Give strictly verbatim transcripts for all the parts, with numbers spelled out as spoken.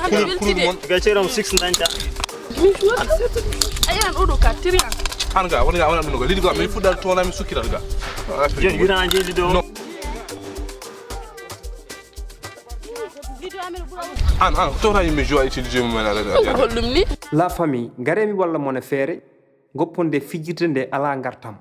Pulul, pulul mon. Ga ceeram six dañta. Ayan oɗo ka tiriyan. An ga woni ga wona ɗum ga lidi ga min fuɗɗal toona min sukkiral ga. Jon yurana jeeli do. No. An an tawta yimɓe jowa itti liggey mumen aɗa. Holɗum ni? La famille, ngaree mi walla mon e feere, gopponde fijirde nde alaa ngartam.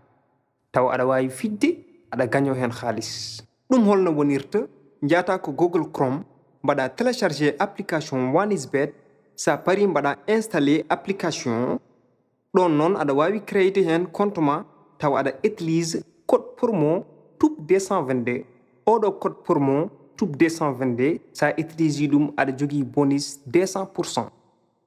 Tawa aɗa waawi fijde, aɗa gañoo heen haalis. Ɗum holno wonirta? Njaata ko Google Chrome, mbaɗa télécharger application One is Bet. Sa pari mbaɗa installer application. Ɗoon noon aɗa waawi créer heen compte ma, tawa aɗa utilise code promo tube deux cent vingt-deux. Oɗo code promo tube deux cent vingt-deux, sa utilise ɗum aɗa jogii bonus deux cent pour cent.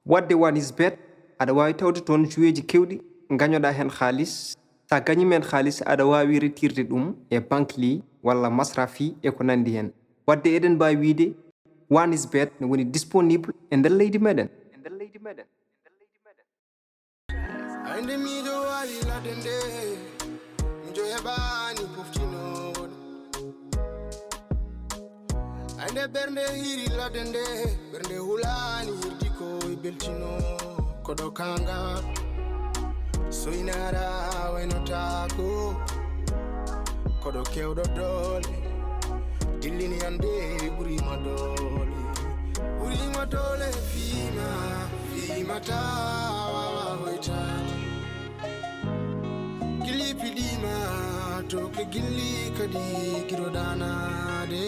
Wadde One is Bet, aɗa waawi tawde toon joueeji keewɗi, ngañoɗaa heen haalis. Sa gañiima heen haalis, aɗa waawi retirde ɗum e Bankly walla Masrafi e ko nanndi heen. Wadde eɗen mbaawi wiyde One is Bet ne woni disponible e nder leydi meɗen. Aynde miijo waali ladde nde, miijo heɓaani poftinoowo ɗum. Ay nde ɓernde hiiri ladde nde, ɓernde hulaani hirdi ko e beltino. Koɗo kanga soynara waynotaako. Koɗo kewɗo doole, dillini ande ɓurima doole. Ɓurima doole fiima, fiima ta wawa hoytaade. Gilli piɗima to ke gilli kadi giroɗanade.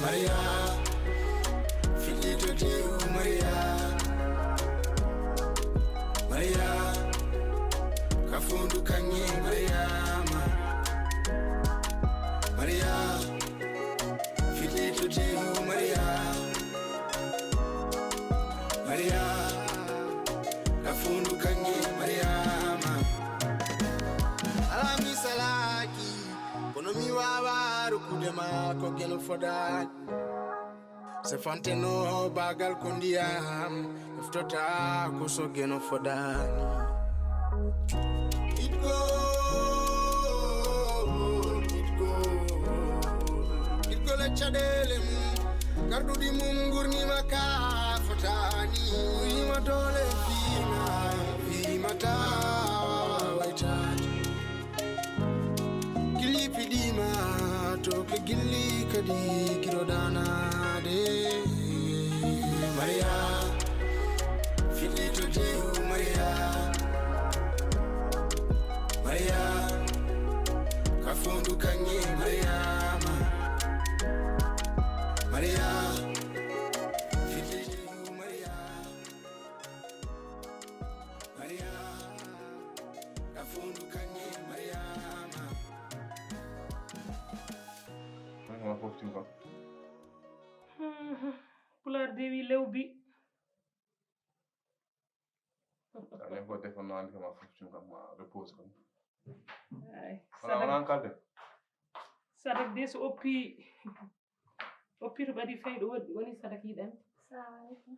Maria, fiɗɗi to diw Maria. Maria, ka fondu kaŋŋe Mariama. Maria, fiɗɗi to diw Maria. Maria, ka fondu kaŋŋe Mariama. Alaa mi salaaki, kono mi waawaa rokkude ma ko geno fodaani. Se fanteno baagal ko ndiyam, eftota ko so geno fodaani. Itgo, itgo, itgo le caɗeele mum, garɗuɗi mum ngurnima ka fotaani. Uyima doole fiima, fiima ta wawa waytaade. Gilli piɗima to ke gilli kadi giroɗanade. Maria, fiɗɗi to diw Maria. Maria, ka fondu kaŋŋe Mariama. Maria, fiɗɗi to diw Maria. Maria, ka fondu kaŋŋe Mariama. Mariama foftin kam. Pulaar de wi lewbi. Anen ko defanno andi kam a foftin kam ma repose kam. Ay, wala wala kalde. Sadak de so oppi, oppi to ɓadi fayɗo woni, woni sadak yiɗan. Salamu aleykum.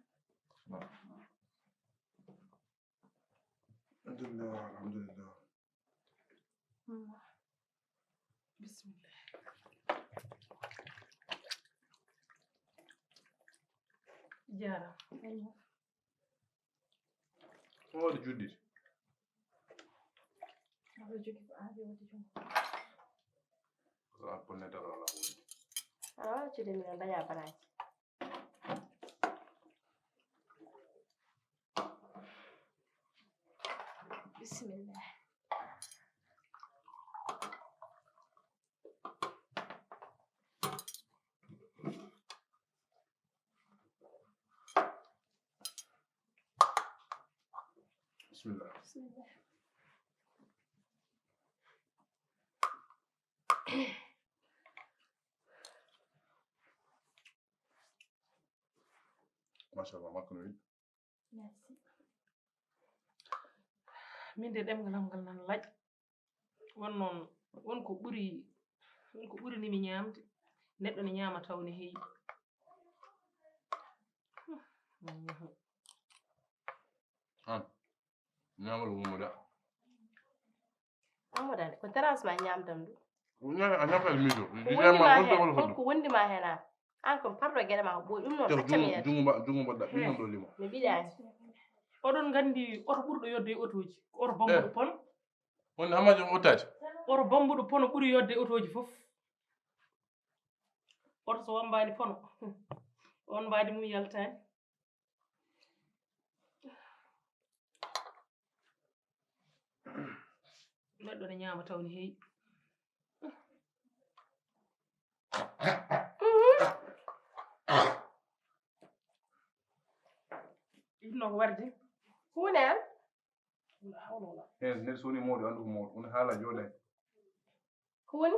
Alhamdulillah, alhamdulillah. Bismillah. Jaaraama. Ko waɗi juɗɗi? Aɗa jogi ko aadi waɗi jungo. Ko sa bonne dara wala woni. Aɗa waɗa cuuɗi min daña baraji. Bismillah. Bismillah. Bismillah. Machallah, makko no yiɗi. Merci. Min de ɗemngal am ngal nan laƴ. Won noon, won ko ɓuri, won ko ɓuri ni mi ñaamde. Neɗɗo ne ñaama taw ne heewi. An, ñaamal ko Mamadou. Mamadou, ko terrasse ma ñaamtam ɗum. Ñaama, a ñaamta e miijo. Ko wondi ma heen, hol ko wondi ma heen an? An kon parɗo geɗe ma ko ɓooyi ɗum noon. Tew accam jungo, yeeso. Jungo mba, jungo mbaɗɗa ɗum noon ɗo limo. Mi ɓiɗaani. Oɗon nganndi oto ɓurɗo yodde e otooji. Oto bambuɗo pono. Woni hamajo otaji. Oto bambuɗo pono ɓuri yodde e otooji fof. Oto so wambaani pono. On mbaadi mum yaltaani. Neɗɗo ne ñaama taw ne heewi. Ɗum no ko warde. Huunde am. Heen neɗɗo so woni mawɗo anndu ko mawɗo woni haala jooɗay. Ko woni?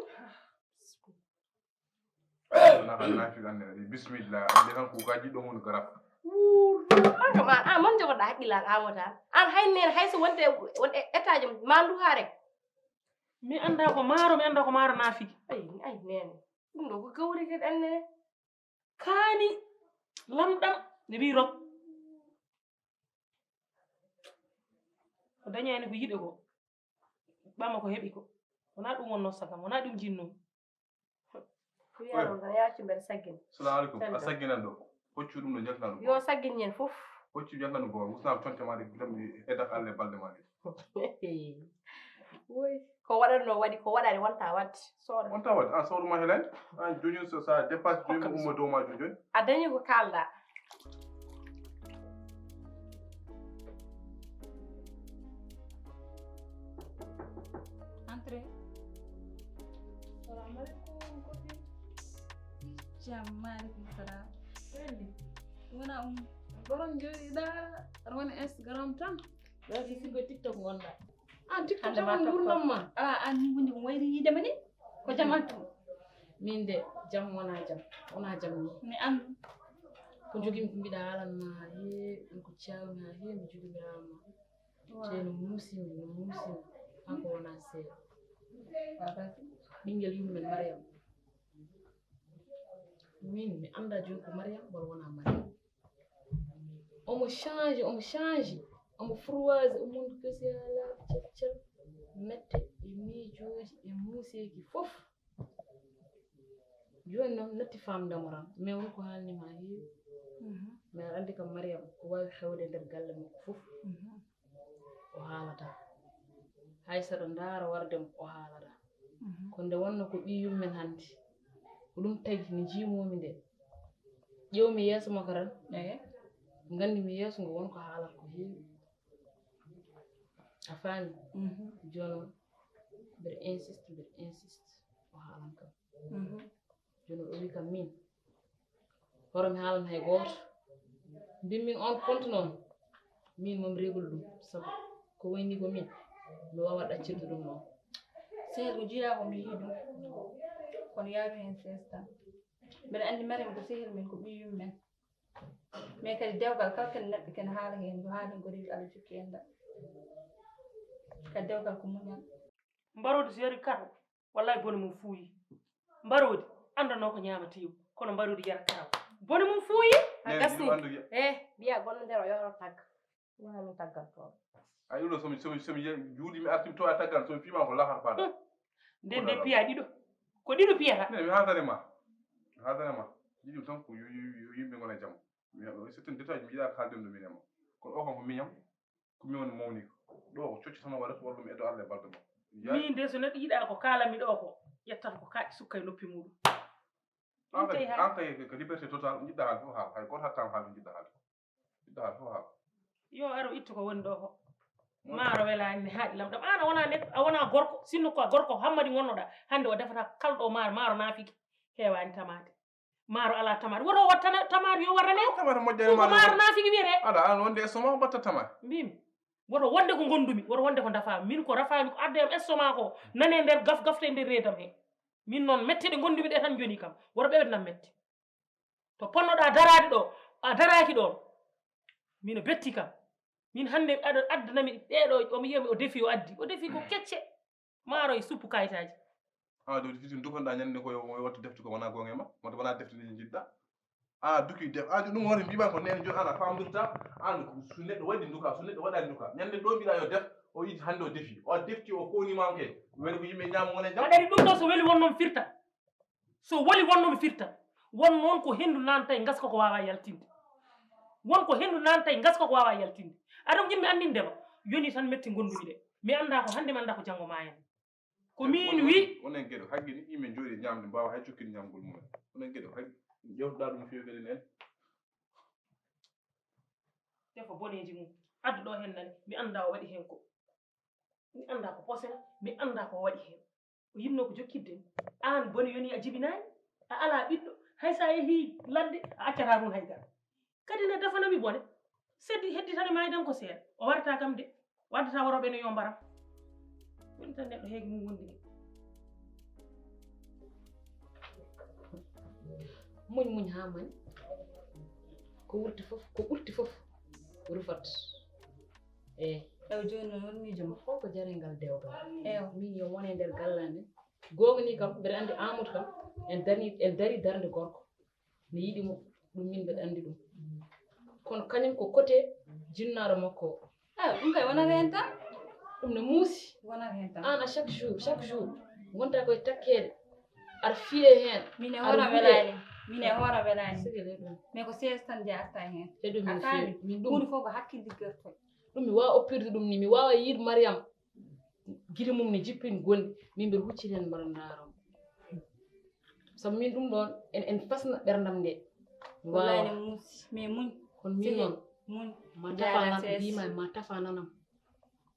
Wona ka nafi gande adi bismillah ande kan ko ka jiɗɗo mun garab. Wuur. An kam an an man jogoɗa haqqille an an wota an hay nene hay so wonde won étage ma ndu ha rek. Mi annda ko maaro mi annda ko maaro naafiki. Ay ay nene ɗum ɗo ko gawri kadi an nene. Kaani lamɗam ne wii rok. Ko dañaani ko yiɗe ko ɓama ko heɓi ko. Wonaa ɗum wonnoo sagam, wonaa ɗum jinnoo. Ko wiyaa ɗum tan yaaccii mbeɗa saggina. Salamu aleykum. A sagginan ɗo. Hoccu ɗum ɗo jaltana ɗum. Yo saggin ñen fof. Hoccu jaltana ɗum boor. Musnaa tonte ma ɗe giɗam e dak alle balde ma ɗe. Woy ko waɗatnoo waɗi ko waɗaani wonta waɗde. Sooda. Wonta waɗde. An sooda ma helani. An joñi so sa dépasse joñi ummo dow ma joñi. A dañi ko kaalɗa. Entrez. Salamu aleykum, copine. Jam, maaleykum salam. Seydi. Wona um. Borom jooɗiɗa, aɗa woni Instagram tan. Ɗo ko sigo TikTok ngonɗa. An TikTok tan woni ngurdam ma. Ala an ni woni ko wayri yidema ni. Ko jam an tun. Min de jam wona jam. Wona jam ni. Mi an. Ko jogimi ko mbiɗa haalan ma ha heewi, ɗum ko cawmi ha heewi, mi jogimi haalan ma. Ceeno muusimi, no muusimi, kanko wonaa seeɗa. Ɓinngel yummen Mariam. Min mi anndaa jooni ko Mariam walla wonaa Mariam. Omo change, omo change, omo froise, omo wondi gasi haa laaɓi cal cal, mette e miijooji e muuseeki fof. Jooni noon natti faamdamoram, mais won ko haalni ma heewi. Mais aɗa anndi kam Mariam ko waawi xewde nder galle makko fof o haalataa. Hay saɗa ndaara warde mo o haalataa. Ko nde wonno ko ɓii yummen hannde. Ko ɗum tagi mi jiimoomi nde. Ƴeewmi yeeso makko tan. Nganndi mi yeeso ngo won ko haalata ko heewi. A faami? Jooni noon mbeɗa insiste, mbeɗa insiste o haalan kam. Jooni o wi kam min horo mi haalan hay gooto. Mbimmi on compte noon min moom regul ɗum sabu ko wayni ko min mi wawa ɗaccirde ɗum noon. Sehil ko jiyaa ko mi yii ɗum kono yaadu heen sees tan. Mbeɗa anndi Mariam ko sehil men ko ɓiyum men. Mais kadi dewgal kala ken neɗɗo ken haala heen yo haali ko rewi Allah jokki enɗam. Kadi dewgal ko muñal. Mbaroodi so yari karo. Wallaay bone mum fuuyi. Mbaroodi anndanoo ko ñaamateewu kono mbaroodi yara karaw. Bone mum fuuyi. A gasni. Eh, mbiya gonno nder o yooro tagga. Wona min taggantooɗo. Ay ɗum ɗo somi somi somi juuɗi mi arti mi towa taggan somi fiima ko lahar fada. Nde nde piya ɗiɗo. Ko ɗiɗo piyata. Ne mi haaldane ma. Mi haaldane ma. Jiɗi tan ko yimɓe ngona jam. Mi haɗo c'est un détail mi yiɗa kaalden ɗo min e ma. Kono o kam ko miñam. Ko mi woni mawni ko. Ɗo o cocco tan o waɗata walla mi edo Allah e balɗe makko. Min de so neɗɗo yiɗa ko kaalanmi ɗo ko ƴettat ko kaaɗi sukka e noppi muɗum. An kay ko liberté total jiɗɗa haal fof haal hay goto hattama haal jiɗɗa haal jiɗɗa haal fof haal. Yo aro ittu ko woni ɗo ko. Maaro welaani ne haaɗi lam ɗam an a wona neɗɗo a wona gorko sinno ko a gorko hammadi gonnoɗa hannde o defata kalɗo maaro maaro naafiki heewani tamaate. Maaro alaa tamaate woto o waɗ tamaate yo warrane. Tamaate moƴƴani maaro. Maaro naafiki wiyetee. Aɗa an wonde e soma mbatta tamaate. Mbimi woto wonde ko ngondumi woto wonde ko ndafaami min ko rafaami ko adda yam e soma ko nane nder gaf gafte nder reedam he. Min noon mette ɗe ngondumi ɗe tan njoni kam woto ɓe waɗnam mette. To ponnoɗa daraade ɗo a daraaki ɗon. Mino betti kam. Min hannde aɗa addanami ɗeɗo omo yiyami o defi o addi o defi ko kecce. Maaro e suppu kayitaaji. An waɗi fiti dukonɗa ñande ko yo wattu defte ko wona gonga e ma wonde wona defte ɗe jiɗɗa. An a duki def an ɗum woni mbiɓa ko nene joni an a famdirta an su neɗɗo waɗi duka su neɗɗo waɗani duka ñande ɗo mbiɗa yo def o yiɗi hannde o defi o defti o kownima on ke woni ko yimɓe ñaama wona jam. Waɗani ɗum ɗo so weli wonnomi firta so weli wonnomi firta Won noon ko henndu naantay ngaska ko waawaa yaltinde. Won ko henndu naantay ngaska ko waawaa yaltinde. Aɗa ɗum yimɓe anndinde ma. Yoni tan metti ngonndumi de. Mi anndaa ko hannde, mi anndaa ko janngo maa en. Ko miin wi. Onon geɗo haggini, yimɓe njooɗi ñaamde, mbaawa hay jokkinde ñaamgol mumen. Onon geɗo haggi, yewtuɗaa ɗum feewi kadi nen. Tefa boneeji mum. Addu ɗo heen nani. Mi anndaa o waɗi heen ko. Mi anndaa ko posen, mi anndaa ko o waɗi heen. O yimno ko jokkitde mi. Aan bone yoni a jibinaani, a alaa ɓiɗɗo, hay so a yehii ladde, a accataa ɗum hay dara. Kadi ne defanami bone, seddi hedditani ma eden ko seeɗa. O warata kam de, o addata worooɓe ne yo mbaram. Woni tan neɗɗo heege mum wondi ni. Muñ, muñ haa mani. Ko wurti fof, ko ɓurti fof rufat. Eey. Ew, jooni noon, hol miijo ma? Fof ko jaringal dewgal. Ew. Min yo won e nder galle amen. Goonga ni kam, mbeɗa anndi Amadou kam, en dani, en dari darnde gorko. Mi yiɗi mo, ɗum min mbeɗa anndi ɗum. Kono kañum ko côté jinnaaɗo makko o. Ah, ɗum kay wonata heen tan. Ɗum ne muusi. Wonata heen tan. Aan a chaque jour, chaque jour, ngonta koye takkeede. Aɗa fiye heen. Min e hoore am welaani. Min e hoore am welaani. Sigi le ɗum. Mais ko seize tan njaarta heen. E ɗum min fiye. Min ɗum. Huunde fof ko hakkille liggertoo. Ɗum mi waawa oppirde ɗum ni, mi waawa yiide Mariam. Gite mum ne jippini gonɗi, min mbeɗa hucciti heen mbaɗa ndaaro. Sabu min ɗum ɗoon, en, en fasna ɓerndam nde. Mi wallaay waawa. Ne muusi, mais muñ. Kono min sehil, noon, muñ. Ma tafa nan, mbima ma tafa nanam.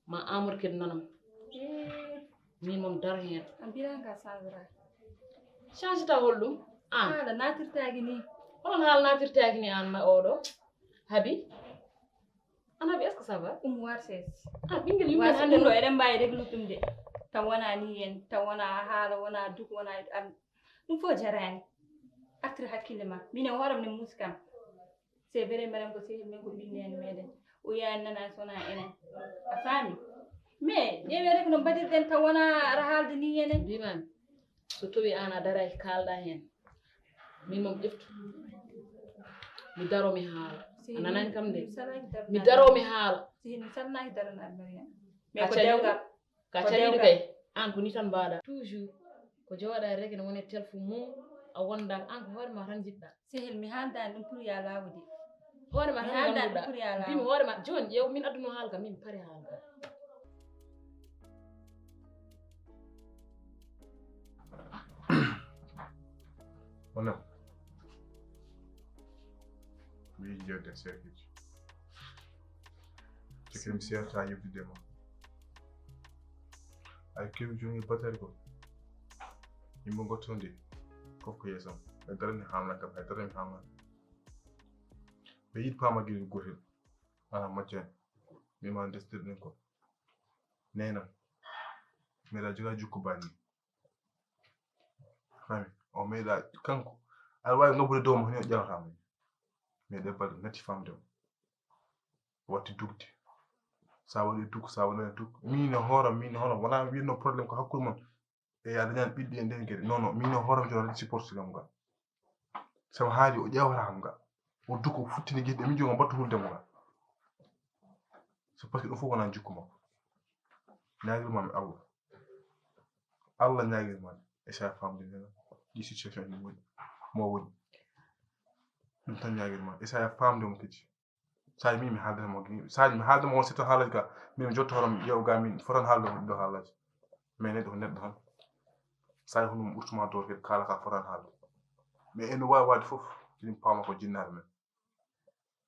Ma Amadou kadi nanam. Eh. Min moom daro heen. A mbiyata ka changera. Changeta hol ɗum? Aan. Haala naatirtaaki ni. Holon haala naatirtaaki ni aan ma oɗo? Habi? Ana bi, est-ce que ça va? Ɗum warsees. Ah, ɓingel yumma hannde ɗum ɗo, eɗen mbaawi reglude ɗum de. Taw wonaa ni en, taw wonaa haala, wonaa duk, wonaa ar-, ɗum fof jaraani. Artir hakkille ma. Min e hooram ne muusi kam. C'est vrai, mbeɗen ko sehil men, ko ɓinneen meɗen. O yaani nana so wonaa enen. A faami? Mais ƴeewee rek no mbaɗirɗen taw wonaa ara haalde ni enen. Mbiimaami. So tawii aan a daraaki kaalɗaa heen, min moom ƴeftu. Mi daro mi haala. A nanaani kam de? Mi daro mi haala. Sehil, mi salminaaki daranaade Mariam. Mais ko dewgal. Ka caliiɗo kay, aan ko ni tan mbaɗa. Toujours ko jooɗaade rek ene woni e telefon mum, a wondaaka, aan ko hoore ma tan njiɗɗa. Sehil, mi haaldaani ɗum pour ya laawo de. Hoore ma tan ngannduɗaa. Mbimi hoore ma, jooni ƴeew, min adduno haala ka, min pare haala ka. Ono mi yiɗi jodde seekeji. Jokke mi seerta yewtude ma. Ay kewi jooni batari ko. Yimɓe ngottondi. Fof ko yeesam. Ɓe darani haamna kam, hay darani haamna. Ɓe yiɗi paama giri gotel. Ala majjani. Mi ma ndestirɗen ko. Nena. Meɗa joga jukku banni. Fami. O meɗa kanko. Aɗa wawi ngabbude dow mo, hino ƴawata mo. Mais ɗebbal natti famde mo. Watti dugde. Sa waɗi duk, sa waɗani duk. Min e hooram, min e hooram. Wala wiyatno problème ko hakkude mon. E a dañani ɓiɗɗi e nden gere. Non, non. Min e hooram jono waɗi supporté kam ngal. Sabu haali o ƴeewata kam ngal. O duk o futtini gite ɗe min jogo mbattu hulde mo ngal. C'est parce que ɗum fof wona jikku makko. Ñaagirma mi Allah. Allah ñaagirma. E sa famde nena. Ɗi situation ɗi woni. Mo woni. Ɗum tan ñaagirma. E sa famde mo kadi. Saay mi, mi haaldata mo, saay mi haalda mo on seeɗa haalaji ka, min mi jotto hono mi ƴeewa ga min fotan haalde on ɗo haalaji. Mais neɗɗo ko neɗɗo tan. Saay hono mo ɓurtuma doole kadi kaala ka fotan haalde. Mais eno waawi waɗde fof, kadi mi paama ko jinnaɓe men.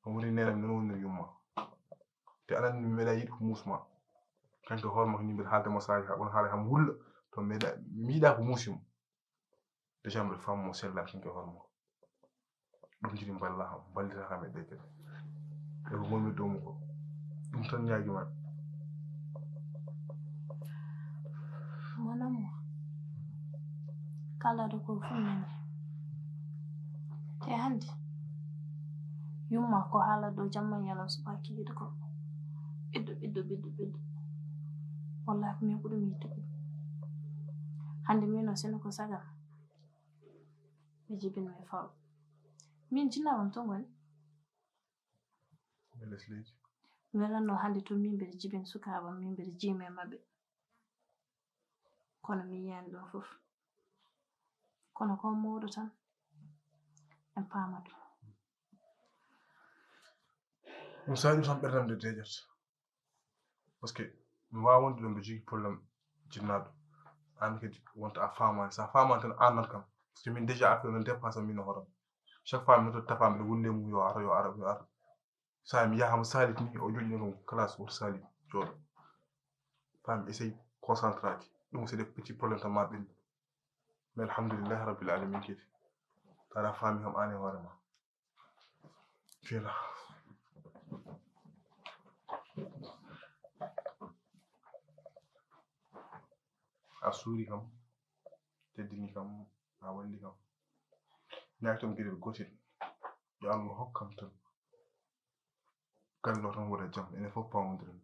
On woni nene mi, noon woni yumma. Te anan mi meeɗa yiɗi ko muusma. Kanko hoore makko ni mbiɗa haalde mo saay ha, on haala ham wulla. To meeɗa, mi yiɗa ko muusi mo. Déjà mbiɗa faama mo sellani kanko e hoore makko. Ɗum jini mballa kam, mballita kam e ɗe kadi. E ko ngonmi ɗum ko. Ɗum tan ñaagi ma. Mon amour, kala ɗo ko fof nani. Te hannde, yumma ko haala ɗo jamma ñalawma subaki yiɗi ko. Ɓiɗɗo, ɓiɗɗo, ɓiɗɗo, ɓiɗɗo. Wallahi ko min ɓuri mi yittude. Hannde min o seno ko saga. Mi jibinmi faw. Min jinnaɓam to ngoni? Ɓe les leydi. Welanno hannde to min mbeɗa jibin sukaaɓam, min mbeɗa jiimi e maɓɓe. Kono mi yiyani ɗum fof. Kono ko mawɗo tan. En faama ɗum. Ɗum saa'i ɗum tan ɓerdam nde deeƴat. Parce que mi waawa wonde ɗo mbiɗo jogii problème jinnaaɗo. Aan kadi wonta a faamaani. So a faamaani tan aan nan kam. Parce que min déjà affaire no dépassé min e hoore am. Chaque fois mi noddata tafa mbiɗo wulle mum yo ar yo ar yo ar. Saa'i mi yaha mo saalit ni o joƴƴina kam classe woto saalit jooɗo. Faa mi essaye concentraki. Ɗum c'est des petits problèmes tan ma ɓenni. Mais alhamdulillahi rabbil alamin kadi. Taala faami kam aan e hoore ma. Fela. A suuri kam, teddini kam, a walli kam. Ñaagtam geɗel gootel. Yo Allah hokkam tan. Galle o tan waɗa jam, enen fof pawondiren.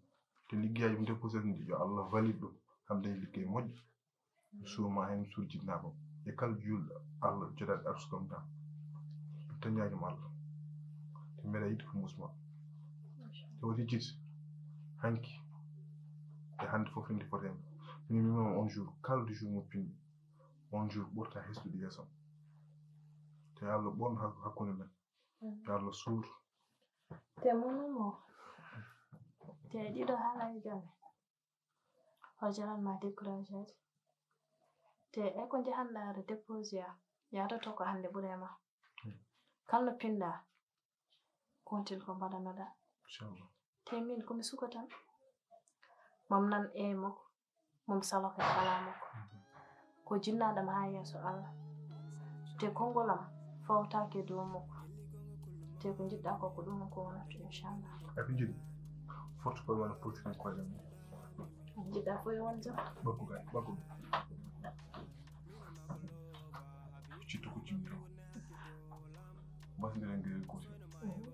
Te liggeyaaji mo déposé ɗi, yo Allah valide ɗum. Kam dañi liggey moƴƴo. Mi suuma heen, mi suur jinnaaɓam. E kala juulɗo, Allah joɗaɗo arsukam tan. Tañaajum Allah. Te mbeɗa yiɗi ko musma. Te woti jiɗ hanki. E hannde fof inde fotema. Min mimama on jour, kala de jour mo pinmi. On jour ɓurta hesɗude yeesam. Te Allah ɓoon hakkunde men. Yo Allah suur. Te mono mo. Te ɗiɗo haala e jame. O jalan ma découragé. Te e ko njahanɗa aɗa déposé a. Yaatoto ko hannde ɓure ma. Kala no pinɗa. Kontin ko mbaɗanoɗa. Inchallah. Te min ko mi suka tan. Mam nan e makko. Mum salo kay alaa makko. Ko jinnaaɗo am haa yeeso Allah. Te konngol am fawtaake e dow makko. Te ko njiɗɗa ko ko ɗum ko wonata inchallah. Ay ko njiɗi forti koye wona forti koye jam. Njiɗɗa fof e won jam. Ɓakku kay ɓakku. Cittu ko jimmi ɗo. Mbasdiren ngel gootel.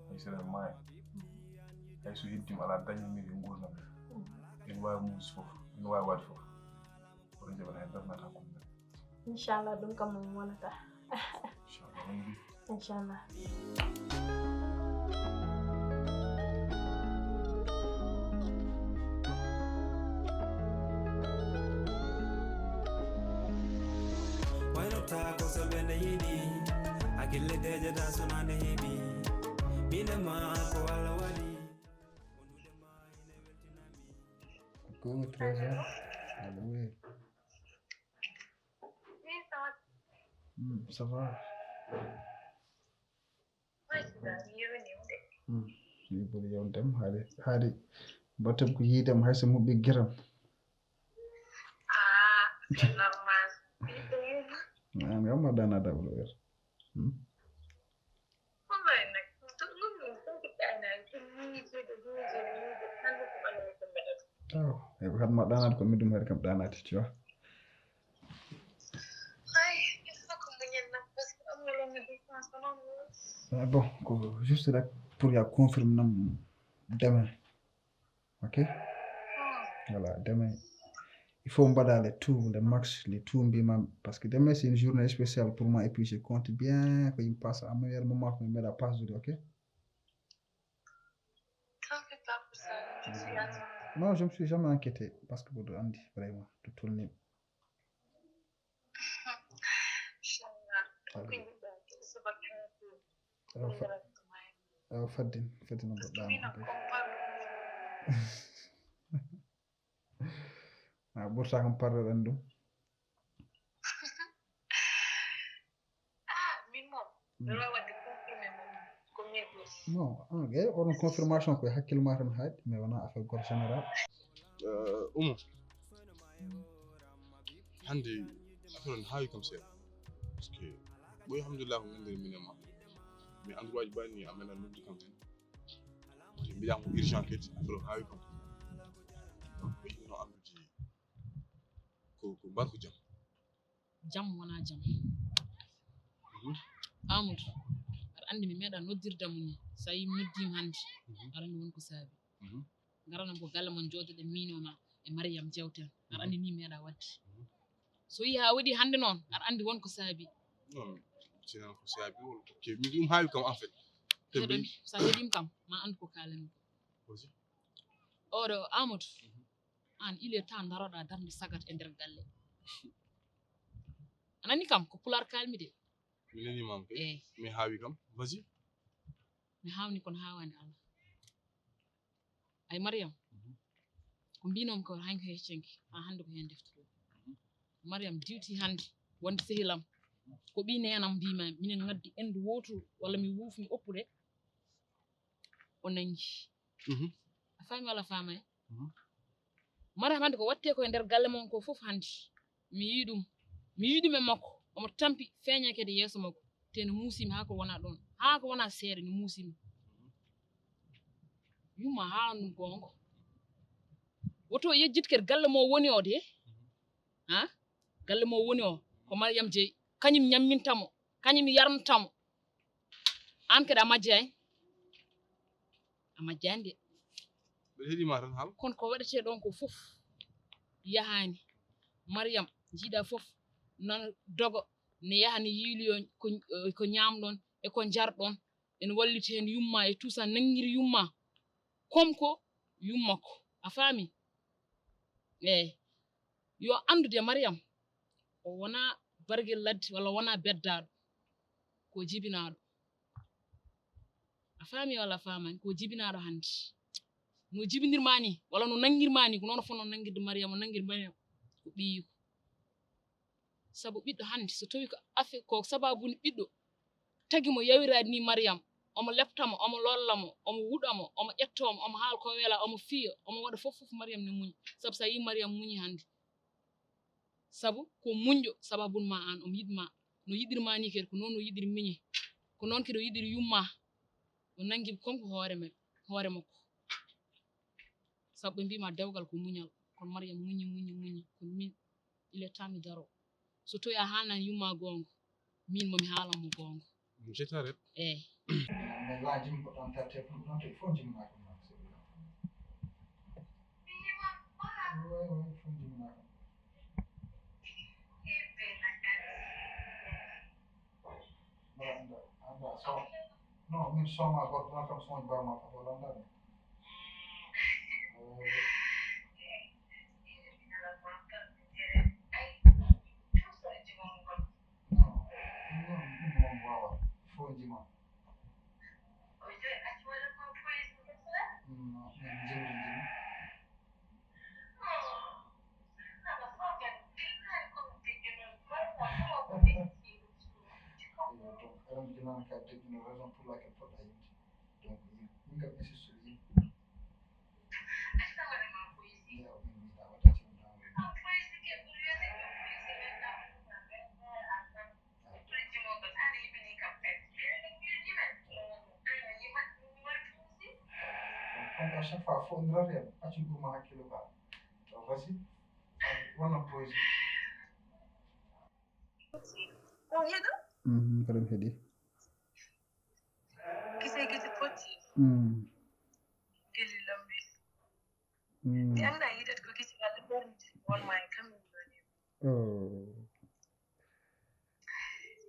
Hay so eɗen maaya. Hay so heddima alaa dañanmi e nguurndam en. En waawi muusi fof, en waawi waɗde fof. Kono jaɓata hay darnata hakkunde men. Inchallah ɗum kam mo wonata. Inchallah. Waynota ko so ɓe ne yiɗi hakille dejata sonande heeɓi mine ma ko Allah waɗi. Coucou Trésor. Allô, oui. Oui, ça va. Hmm, ça va. Oui, ça va. Yoni de. Hmm. Ni buri yaw dem hari hari batam ko yidam hay so mubbi giram. Ah, c'est normal. An gam ma dana da wala wer. Hmm. Aw, e ko hatma ɗanat ko mi ɗum hari kam ɗanati tu vois. Ah bon, ko juste rek pour ya confirme nam demain. Ok. Voilà, demain il faut mbaɗa le tout, le max, le tout mbima parce que demain c'est une journée spéciale pour moi et puis je compte bien que il passe un meilleur moment ko mi meeɗa pasdude, ok. T'inquiète pas pour ça, je suis à ton Non, je me suis jamais inquiété parce que mboɗo andi vraiment to tolni. Inchallah. Ko yiɗɗa ko sabaka. Awa faddin faddin mboɗɗama. A ɓurta kam parleɗen ɗum. Non, ah, gay onon confirmation koye hakkille ma tan haaɗi mais wona affaire goto général. Umo, hannde affaire on haawi kam seeɗa. Parce que ɓoy alhamdulillah ko nganndiri min e ma. Mais endroit ji ɓaɗni a meɗa noddi kam tan. Mbiɗa ko urgent kadi affaire on haawi kam. Ɓe yiɗno anndude ko ko mbar ko jam. Jam wona jam. Amadou, aɗa anndi mi meeɗa noddirde mo ni. So a yi mi noddiima hannde, aɗa anndi won ko saabi. Ngarano mbo galle mon jooɗoɗen miino ma e Mariam jewten. Aɗa anndi ni meeɗa waɗde. So yi haa waɗi hannde noon, aɗa anndi won ko saabi. Non, sinan ko saabi won ko kewi. Min ɗum haawi kam en fait. Te Heɗon, so a heɗiima kam, ma anndu ko kaalanmi ko. Oɗo Amadou, aan il est temps ndaroɗa darnde sagat e nder galle. A nani kam ko pulaar kaalmi de. Mi nani mam kay. Eyi. Mi haawi kam. Vas-y. Mi haawni kono haawaani Allah. Ay Mariam. Ko mbinomi ko hanki heccenki haa hannde ko heen deftuɗo. Mariam diwti hannde wonde sehilam. Ko ɓii neenam mbima minen ngaddi endu wootu walla mi wuufni oppude. O nangi. A faami walla faamaay? Mariam hannde ko watte ko e nder galle mon ko fof hannde. Mi yii ɗum. Mi yii ɗum e makko. Omo tampi feeña kadi yeeso makko. Te no muusimi haa ko wona ɗoon. Haa ko wona seeɗa no muusimi. Yumma haalan ɗum goonga. Woto yejjit kadi galle mo woni o de. Ha? Galle mo woni o. Ko Mariam jeyi. Kañum ñamminta mo. Kañum yarnata mo. Aan kadi a majjaani. A majjaani de. Mbeɗa heɗima tan haal. Kono ko waɗetee ɗoon ko fof yahaani. Mariam jiiɗa fof nana dogo ne yaha ne yiiloyo ko, ko ñaamɗon e ko njarɗon. Ene walliti heen yumma e tout ça nanngiri yumma. Comme ko yumma ko a faami. Eeyi. Yo anndu de Mariam o wonaa bargel ladde walla wonaa beddaaɗo. Ko jibinaaɗo. A faami walla a faamaani? Ko jibinaaɗo hannde. No jibinirma ni walla no nanngirma ni ko noon o fotnoo nanngirde Mariam o nanngir Mariam ko ɓiyiiko. Sabu ɓiɗɗo hannde so tawi ko affaire ko sababu ni ɓiɗɗo tagi mo yawiraade ni Mariam omo lepta mo omo lolla mo omo wuɗa mo omo ƴetto mo omo haala ko weela omo fiya omo waɗa fof fof Mariam ne muñi. Sabu so a yii Mariam muñi hannde sabu ko muñɗo sababun ma aan omo yiɗ ma no yiɗirma ni kadi ko noon o yiɗiri miñe ko noon kadi o yiɗiri yumma o nanngii comme ko hoore men hoore makko. Sabu ɓe mbima dewgal ko muñal kono Mariam muñi muñi muñi kono min il est temps mi daro so tawi a haalnani yumma goonga min momi haalan mo goonga. Je t'arrête. Eeyi. Mais là, jim ko ɗon tarte ɗum ɗon te fof jimma ko ma. Oui, oui, fof jimma ko. Mbaɗa annda, annda so. Non, min soma goɗɗo ɗon kam soñ bama ko wala annda. Donc, à chaque fois, faut une rarière. Pas tu gourmands à kilo bas. Donc, vas-y. Voilà, poésie. On heɗo? Mhm, mbeɗa mi heɗi. Kise kise potti. Mm. Gilli lambi. Mm. Mi annda yidat ko kisi walla ɓernde wonma e kam min ɗo ni. Oh.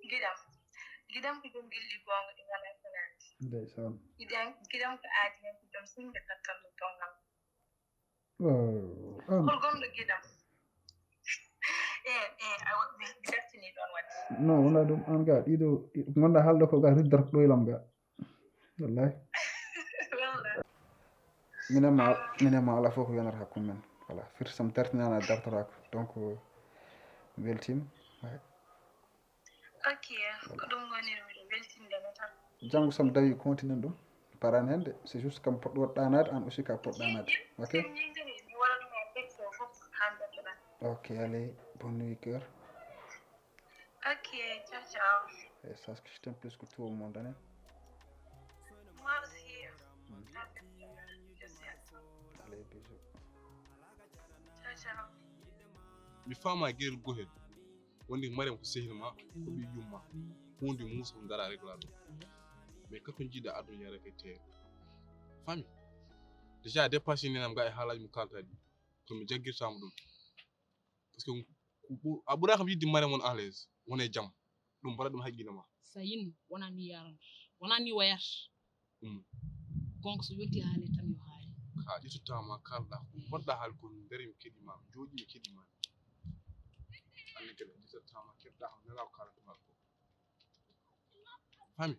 Giɗam. Giɗam ko ɗum gilli goonga ɗi ngalaa ko naati. Ndeysaan. Giɗam giɗam ko aadi men ko ɗum sinde kattan ɗum tongal. Oh, an. Hol gonɗo giɗam? Eh, eh, awa mi dartini ɗon waɗi. Non, wona ɗum an ga ɗiɗo gonɗa haalde ko ga riddarto ɗo e lam ga. Wallahi. Wallahi. Minen ma minen ma ala fof ko yonata hakkunde men. Voilà, firti sam dartinana dartorako. Donc mi weltima. Ok, ko ɗum woni no miɗo weltinde mo tan. Janngo so mi dawi continent ɗum parani heen de, c'est juste kam poɗɗo waɗ ɗaanaade, aan aussi ka poɗ ɗaanaade. Ok. Sen ñingiri mi wara ɗum en ɓetto fof haa mbeddoɗaa. Ok, allez, bonne nuit cœur. Ok, ciao ciao. Et ça, ce que je t'aime plus que tout au monde, hein. Moi aussi. Je suis à toi. Allez, bisous. Ciao ciao. Mi faama gel gohel. Wonde Mariam ko sehil ma, ko ɓii yumma. Huunde muusa ko dara régla ɗum. Mais kako jiiɗa aduna yara kay teere. Fami. Déjà dépassé nenam ga e haalaji mo kalta ɗi. Ko mi jaggirtama ɗum. Parce que a ɓura kam yidde Mariam on à l'aise. Wona e jam. Ɗum mbaɗa ɗum haqqille ma. Sayin wona ni yarata. Wona ni wayata. Gonga so yonti haali tan yo haali. Ka ƴettuttama kalɗa ko poɗɗa haali ko mi dari mi keɗima mi jooɗi mi keɗima. Anne kadi a ƴettuttama keɗɗa kam nela ko kalantuma ko. Hami,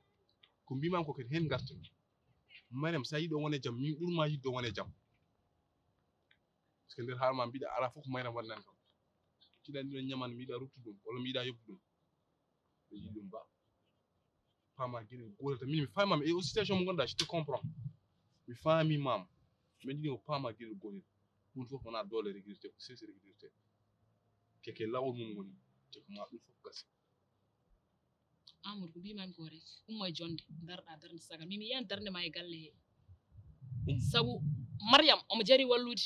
ko mbimami ko kadi hen gartumi. Marem, sa yiɗo wone jam, min ɓurma yiɗde wone jam. Parce que nder haala ma mbiɗa ala fof ko Marem waɗanan kam. Tiɗa ndiɗo ñaman, mi yiɗa ruttu ɗum, walla mi yiɗa yoɓtu ɗum. Ɓe yiɗi ɗum ba. Pama gueɗel gotel tan. Min mi famami. Et aussi situation mo gonɗa, je te comprends. Mi famimam. Min jiɗi ko pama gueɗel gotel. Ɗum fof wona doole recruté, ko sese recruté. Keke lawol mum woni. Te ko ma ɗum fof gasi. Amadou, ko mbimami ko rek, ummo e jonde, darɗa darde sagal. Min mi yiyan darde ma e galle he. Sabu Mariam omo jari wallude,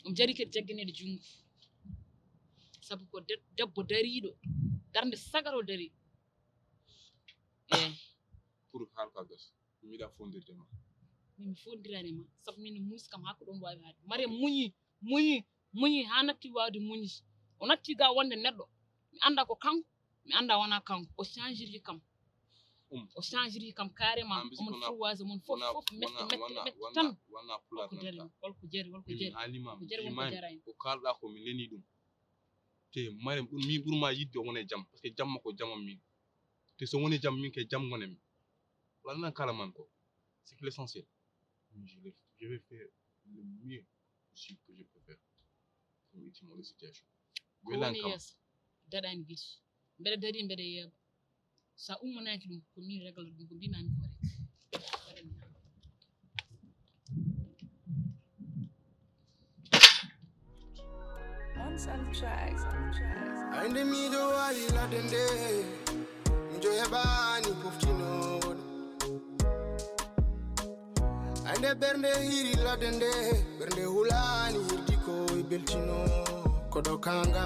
omo jari kadi jagganeede junngo. Sabu ko de- debbo dariiɗo, darde sagal o dari. Eyi. Pour haalka gas, mi yiɗa fondirde ma. Min mi fondirani ma, sabu min muusi kam haa ko ɗum waawi haade. Mariam muñi, muñi, muñi haa natti waawde muñde. O natti ga wonde neɗɗo. Mi annda ko kanko, mi annda wona kanko. O changiri kam. Um. O changiri kam carrément. Omon fof waasa, omon fof, fof mette, mette, mette tan. Wona pular. Holko jari, holko jari, holko jari. Min jari, holko jari, holko jari. Ko kalɗa ko mi neni ɗum. Te Marem ɗum min ɓurma yiɗde o wona e jam. Parce que jamma ko jamam min. Te so woni jam min ke jam wona min. Wala nan kala man ko. C'est que l'essentiel. Je vais, je vais faire le mieux aussi que je peux faire. Pour ultimo le situation. Ko woni yeeso daɗani giti. Mbeɗa dari mbeɗa yeeɓa. Sa ummanaki ɗum ko min reglata ɗum, ko mbimami ko rek. Ande miɗo wawi ladde nde, miɗo heɓani poftinoowo. Ande ɓernde hiri ladde nde, ɓernde hulani hirdi ko e beltino. Koɗo kanga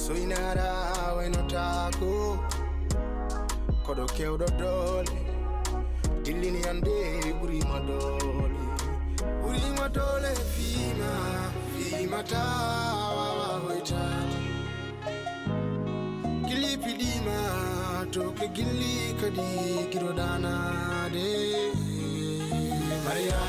soynara waynotaako. Koɗo kewɗo doole dillini ande ɓurima doole. Ɓurima doole fima, fima ta wawa hoytade. Gilli piɗima to ke gilli kadi giroɗanade. Mariam.